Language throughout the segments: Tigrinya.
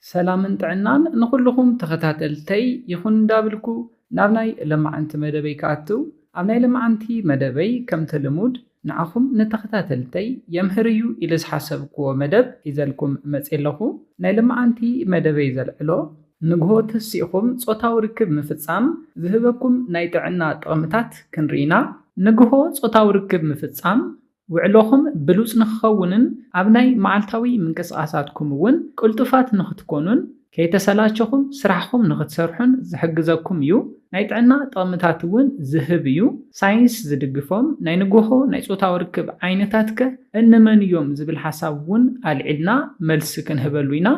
ሰላምን ጥዕናን ንኹልኹም ተኸታተልተይ ይኹን እንዳብልኩ ናብ ናይ ለማዓንቲ መደበይ ክኣትው። ኣብ ናይ ለማዓንቲ መደበይ ከምቲ ልሙድ ንዓኹም ንተኸታተልተይ የምህር እዩ ኢለ ዝሓሰብክዎ መደብ ሒዘልኩም መፅየ ኣለኹ። ናይ ለማዓንቲ መደበይ ዘልዕሎ ንግሆ ተሲእኹም ጾታዊ ርክብ ምፍጻም ዝህበኩም ናይ ጥዕና ጥቕምታት ክንርኢና። ንግሆ ጾታዊ ርክብ ምፍጻም ውዕሎኹም ብሉጽ ንኽኸውንን ኣብ ናይ መዓልታዊ ምንቅስቓሳትኩም እውን ቅልጡፋት ንኽትኮኑን ከይተሰላቸኹም ስራሕኹም ንኽትሰርሑን ዝሕግዘኩም እዩ። ናይ ጥዕና ጥቕምታት እውን ዝህብ እዩ። ሳይንስ ዝድግፎም ናይ ንግሆ ናይ ጾታዊ ርክብ ዓይነታትከ እንመን እዮም ዝብል ሓሳብ እውን ኣልዒልና መልሲ ክንህበሉ ኢና።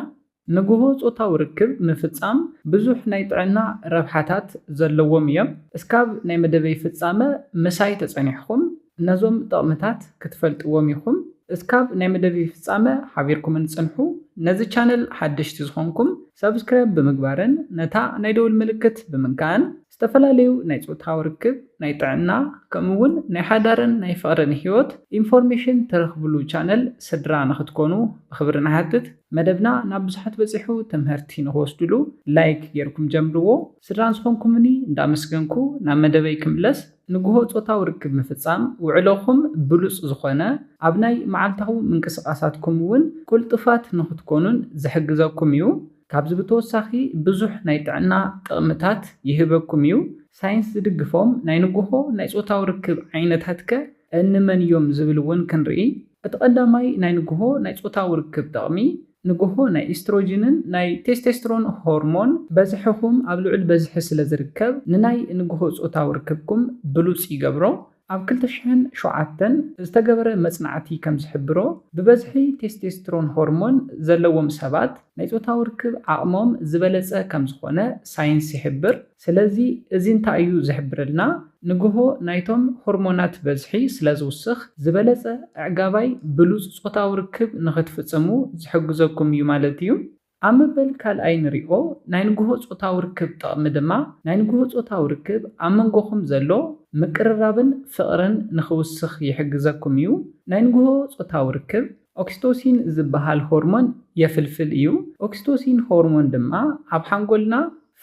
ንግሆ ጾታዊ ርክብ ምፍጻም ብዙሕ ናይ ጥዕና ረብሓታት ዘለዎም እዮም። እስካብ ናይ መደበይ ፍጻመ ምሳይ ተጸኒሕኹም ነዞም ጥቕምታት ክትፈልጥዎም ኢኹም። እስካብ ናይ መደበይ ፍጻመ ሓቢርኩምን ጽንሑ። ነዚ ቻነል ሓደሽቲ ዝኾንኩም ሰብስክራይብ ብምግባርን ነታ ናይ ደውል ምልክት ብምንካእን ዝተፈላለዩ ናይ ጾታዊ ርክብ፣ ናይ ጥዕና፣ ከምኡ እውን ናይ ሓዳርን ናይ ፍቕርን ህይወት ኢንፎርሜሽን ትረኽብሉ ቻነል ስድራ ንኽትኮኑ ብኽብሪ ንሓትት። መደብና ናብ ብዙሓት በጺሑ ትምህርቲ ንኽወስድሉ ላይክ ጌርኩም ጀምርዎ። ስድራ ዝኾንኩምኒ እንዳመስገንኩ ናብ መደበይ ክምለስ። ንግሆ ጾታዊ ርክብ ምፍጻም ውዕሎኹም ብሉጽ ዝኾነ ኣብ ናይ መዓልታዊ ምንቅስቓሳትኩም እውን ቅልጡፋት ንኽትኮኑን ዝሕግዘኩም እዩ። ካብዚ ብተወሳኺ ብዙሕ ናይ ጥዕና ጥቕምታት ይህበኩም እዩ። ሳይንስ ዝድግፎም ናይ ንግሆ ናይ ጾታዊ ርክብ ዓይነታትከ እንመን እዮም ዝብል እውን ክንርኢ። እቲ ቀዳማይ ናይ ንግሆ ናይ ጾታዊ ርክብ ጥቕሚ ንግሆ ናይ ኢስትሮጅንን ናይ ቴስቴስትሮን ሆርሞን በዝሕኹም ኣብ ልዑል በዝሒ ስለ ዝርከብ ንናይ ንግሆ ጾታዊ ርክብኩም ብሉጽ ይገብሮ። ኣብ ክልተ ሽሕን ሸውዓተን ዝተገበረ መጽናዕቲ ከም ዝሕብሮ ብበዝሒ ቴስቴስትሮን ሆርሞን ዘለዎም ሰባት ናይ ጾታዊ ርክብ ዓቕሞም ዝበለጸ ከም ዝኾነ ሳይንስ ይሕብር። ስለዚ እዚ እንታይ እዩ ዝሕብረልና? ንግሆ ናይቶም ሆርሞናት በዝሒ ስለ ዝውስኽ ዝበለጸ ኣዕጋባይ ብሉጽ ጾታዊ ርክብ ንኽትፍጽሙ ዝሕግዘኩም እዩ ማለት እዩ። ኣብ መበል ካልኣይ ንሪኦ ናይ ንግሆ ጾታዊ ርክብ ጥቕሚ ድማ ናይ ንግሆ ጾታዊ ርክብ ኣብ መንጎኹም ዘሎ ምቅርራብን ፍቕርን ንኽውስኽ ይሕግዘኩም እዩ። ናይ ንግሆ ጾታዊ ርክብ ኦክሲቶሲን ዝበሃል ሆርሞን የፍልፍል እዩ። ኦክሲቶሲን ሆርሞን ድማ ኣብ ሓንጎልና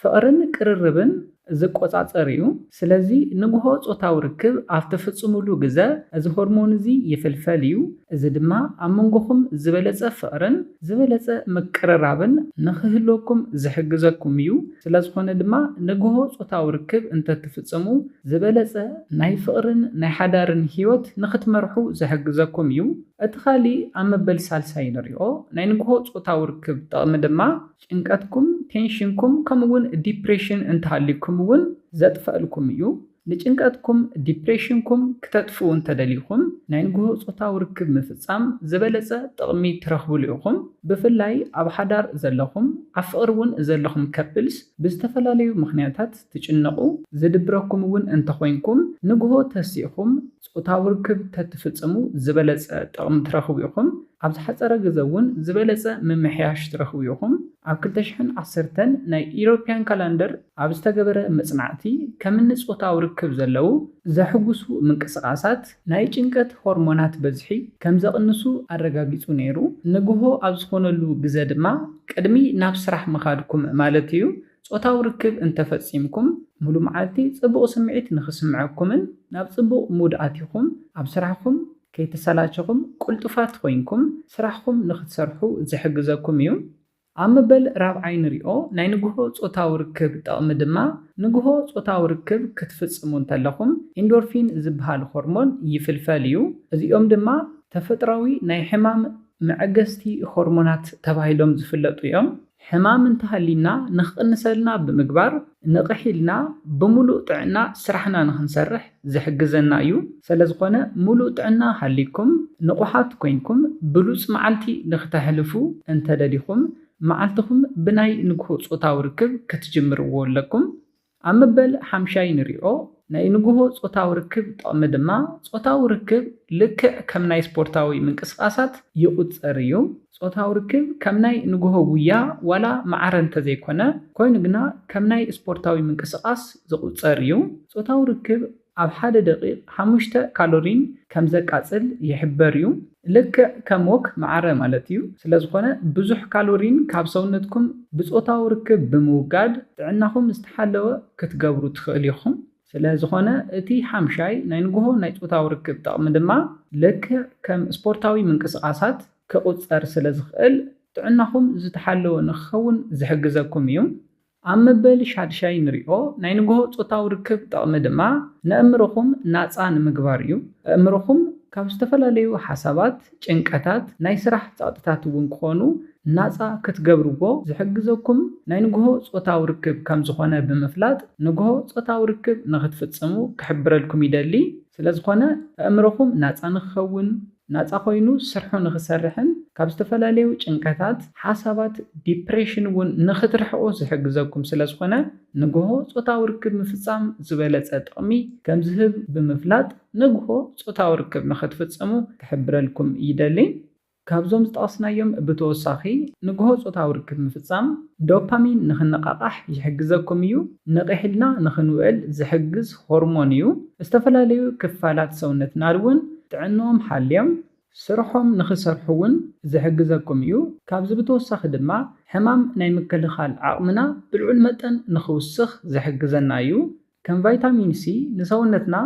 ፍቕርን ቅርርብን ዝቆጻጸር እዩ። ስለዚ ንግሆ ጾታዊ ርክብ ኣብ ትፍጽሙሉ ግዘ እዚ ሆርሞን እዚ ይፍልፈል እዩ። እዚ ድማ ኣብ መንጎኹም ዝበለጸ ፍቕርን ዝበለጸ ምቅርራብን ንኽህልወኩም ዝሕግዘኩም እዩ። ስለ ዝኾነ ድማ ንግሆ ጾታዊ ርክብ እንተትፍጽሙ ዝበለጸ ናይ ፍቕርን ናይ ሓዳርን ህይወት ንኽትመርሑ ዝሕግዘኩም እዩ። እቲ ካሊእ ኣብ መበል ሳልሳይ ንሪኦ ናይ ንግሆ ጾታዊ ርክብ ጥቕሚ ድማ ጭንቀትኩም፣ ቴንሽንኩም ከምኡ እውን ዲፕሬሽን እንተሃልዩኩም እውን ዘጥፈእልኩም እዩ። ንጭንቀትኩም፣ ዲፕሬሽንኩም ክተጥፍኡ እንተደሊኹም ናይ ንግሆ ጾታዊ ርክብ ምፍጻም ዝበለጸ ጥቕሚ ትረኽብሉ ኢኹም። ብፍላይ ኣብ ሓዳር ዘለኹም፣ ኣብ ፍቕሪ እውን ዘለኹም ከፕልስ ብዝተፈላለዩ ምኽንያታት ትጭነቑ፣ ዝድብረኩም እውን እንተኾይንኩም ንግሆ ተሲእኹም ጾታዊ ርክብ ተትፍጽሙ ዝበለጸ ጥቕሚ ትረኽቡ ኢኹም። ኣብ ዝሓጸረ ግዘ እውን ዝበለጸ ምምሕያሽ ትረኽቡ ኢኹም። ኣብ ክልተ ሽሕን ዓሰርተን ናይ ኢሮፕያን ካላንደር ኣብ ዝተገበረ መጽናዕቲ ከምኒ ጾታዊ ርክብ ዘለዉ ዘሕጉሱ ምንቅስቓሳት ናይ ጭንቀት ሆርሞናት በዝሒ ከም ዘቕንሱ ኣረጋጊጹ ነይሩ። ንግሆ ኣብ ዝኾነሉ ግዘ ድማ ቅድሚ ናብ ስራሕ ምኻድኩም ማለት እዩ ጾታዊ ርክብ እንተፈጺምኩም ሙሉ መዓልቲ ጽቡቕ ስምዒት ንኽስምዐኩምን ናብ ጽቡቕ ሙድ ኣቲኹም ኣብ ስራሕኩም ከይተሰላቸኹም ቅልጡፋት ኮይንኩም ስራሕኩም ንኽትሰርሑ ዝሕግዘኩም እዩ። ኣብ መበል ራብዓይ ንሪኦ ናይ ንግሆ ጾታዊ ርክብ ጥቕሚ ድማ ንግሆ ጾታዊ ርክብ ክትፍጽሙ እንተለኹም ኢንዶርፊን ዝበሃል ሆርሞን ይፍልፈል እዩ። እዚኦም ድማ ተፈጥራዊ ናይ ሕማም መዐገስቲ ሆርሞናት ተባሂሎም ዝፍለጡ እዮም። ሕማም እንተሃሊና ንኽቕንሰልና ብምግባር ንቕሕ ኢልና ብምሉእ ጥዕና ስራሕና ንኽንሰርሕ ዝሕግዘና እዩ። ስለዝኾነ ሙሉእ ጥዕና ሃሊኩም ንቑሓት ኮይንኩም ብሉጽ መዓልቲ ንኽተሕልፉ እንተደሊኹም መዓልትኹም ብናይ ንግሆ ጾታዊ ርክብ ክትጅምርዎ ኣለኩም። ኣብ መበል ሓምሻይ ንሪኦ ናይ ንግሆ ጾታዊ ርክብ ጥቕሚ ድማ ጾታዊ ርክብ ልክዕ ከም ናይ ስፖርታዊ ምንቅስቓሳት ይቑጸር እዩ። ጾታዊ ርክብ ከም ናይ ንግሆ ጉያ ዋላ ማዕረ እንተዘይኮነ ኮይኑ ግና ከም ናይ ስፖርታዊ ምንቅስቓስ ዝቑጸር እዩ። ጾታዊ ርክብ ኣብ ሓደ ደቂቕ ሓሙሽተ ካሎሪን ከም ዘቃጽል ይሕበር እዩ። ልክዕ ከም ወክ መዓረ ማለት እዩ። ስለዝኾነ ብዙሕ ካሎሪን ካብ ሰውነትኩም ብጾታዊ ርክብ ብምውጋድ ጥዕናኹም ዝተሓለወ ክትገብሩ ትኽእል ኢኹም። ስለዝኾነ እቲ ሓምሻይ ናይ ንግሆ ናይ ጾታዊ ርክብ ጠቕሚ ድማ ልክዕ ከም ስፖርታዊ ምንቅስቓሳት ክቑጸር ስለ ዝኽእል ጥዕናኹም ዝተሓለወ ንክኸውን ዝሕግዘኩም እዩ። ኣብ መበል ሻድሻይ ንሪኦ ናይ ንግሆ ጾታዊ ርክብ ጠቕሚ ድማ ንእምሮኹም ናጻ ንምግባር እዩ። ኣእምሮኹም ካብ ዝተፈላለዩ ሓሳባት፣ ጭንቀታት፣ ናይ ስራሕ ጸቕጥታት እውን ክኾኑ ናጻ ክትገብርዎ ዝሕግዘኩም ናይ ንግሆ ጾታዊ ርክብ ከም ዝኾነ ብምፍላጥ ንግሆ ጾታዊ ርክብ ንክትፍጽሙ ክሕብረልኩም ይደሊ። ስለዝኾነ ኣእምሮኹም ናጻ ንክኸውን ናጻ ኮይኑ ስርሑ ንክሰርሕን ካብ ዝተፈላለዩ ጭንቀታት፣ ሓሳባት፣ ዲፕሬሽን እውን ንክትርሕቁ ዝሕግዘኩም ስለዝኾነ ንግሆ ጾታዊ ርክብ ምፍጻም ዝበለጸ ጥቕሚ ከም ዝህብ ብምፍላጥ ንግሆ ጾታዊ ርክብ ንክትፍጽሙ ክሕብረልኩም ይደሊ። ካብዞም ዝጠቐስናዮም ብተወሳኺ ንግሆ ጾታዊ ርክብ ምፍጻም ዶፓሚን ንክንቃቃሕ ይሕግዘኩም እዩ። ነቒሕልና ንክንውዕል ዝሕግዝ ሆርሞን እዩ። ዝተፈላለዩ ክፋላት ሰውነትና እውን ጥዕንኦም ሓልዮም ስርሖም ንክሰርሑ እውን ዝሕግዘኩም እዩ። ካብዚ ብተወሳኺ ድማ ሕማም ናይ ምክልኻል ዓቕምና ብልዑል መጠን ንክውስኽ ዝሕግዘና እዩ። ከም ቫይታሚን ሲ ንሰውነትና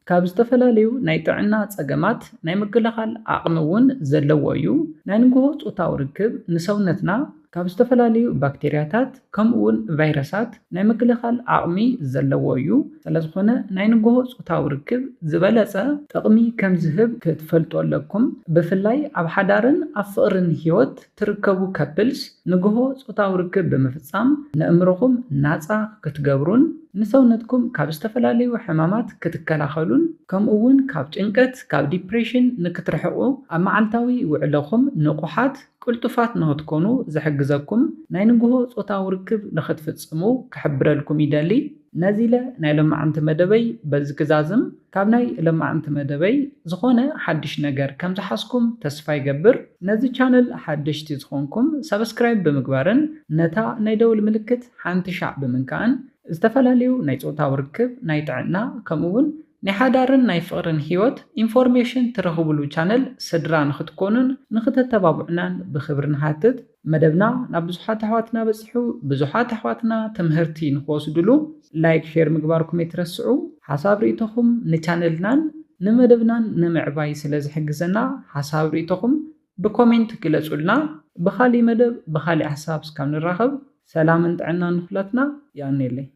ካብ ዝተፈላለዩ ናይ ጥዕና ጸገማት ናይ ምክልኻል ዓቕሚ እውን ዘለዎ እዩ። ናይ ንግሆ ጾታዊ ርክብ ንሰውነትና ካብ ዝተፈላለዩ ባክቴርያታት ከምኡ እውን ቫይረሳት ናይ ምክልኻል ዓቕሚ ዘለዎ እዩ። ስለዝኾነ ናይ ንግሆ ጾታዊ ርክብ ዝበለጸ ጥቕሚ ከም ዝህብ ክትፈልጡ ኣለኩም። ብፍላይ ኣብ ሓዳርን ኣብ ፍቕርን ህይወት ትርከቡ ከፕልስ ንግሆ ጾታዊ ርክብ ብምፍጻም ንእምሮኹም ናጻ ክትገብሩን ንሰውነትኩም ካብ ዝተፈላለዩ ሕማማት ክትከላኸሉን ከምኡ እውን ካብ ጭንቀት፣ ካብ ዲፕሬሽን ንክትርሕቁ ኣብ መዓልታዊ ውዕሎኹም ንቑሓት ቅልጡፋት ንክትኮኑ ዝሕግዘኩም ናይ ንግሆ ጾታዊ ርክብ ንክትፍጽሙ ክሕብረልኩም ይደሊ። ነዚ ኢለ ናይ ሎማዓንቲ መደበይ በዚ ክዛዝም። ካብ ናይ ሎማዓንቲ መደበይ ዝኾነ ሓድሽ ነገር ከም ዝሓዝኩም ተስፋ ይገብር። ነዚ ቻነል ሓደሽቲ ዝኾንኩም ሳብስክራይብ ብምግባርን ነታ ናይ ደውል ምልክት ሓንቲ ሻዕ ብምንካእን ዝተፈላለዩ ናይ ጾታዊ ርክብ፣ ናይ ጥዕና ከምኡ እውን ናይ ሓዳርን ናይ ፍቕርን ህይወት ኢንፎርሜሽን ትረኽብሉ ቻነል ስድራ ንክትኮኑን ንክተተባብዑናን ብክብሪ ንሓትት። መደብና ናብ ብዙሓት ኣሕዋትና በጺሑ ብዙሓት ኣሕዋትና ትምህርቲ ንክወስድሉ ላይክ ሼር ምግባርኩም ኣይትረስዑ። ሓሳብ ርእይቶኹም ንቻነልናን ንመደብናን ንምዕባይ ስለ ዝሕግዘና ሓሳብ ርእይቶኹም ብኮሜንት ግለጹልና። ብኻሊእ መደብ ብኻሊእ ሓሳብ እስካብ ንራኸብ ሰላምን ጥዕናን ንኹላትና። የቐንየለይ።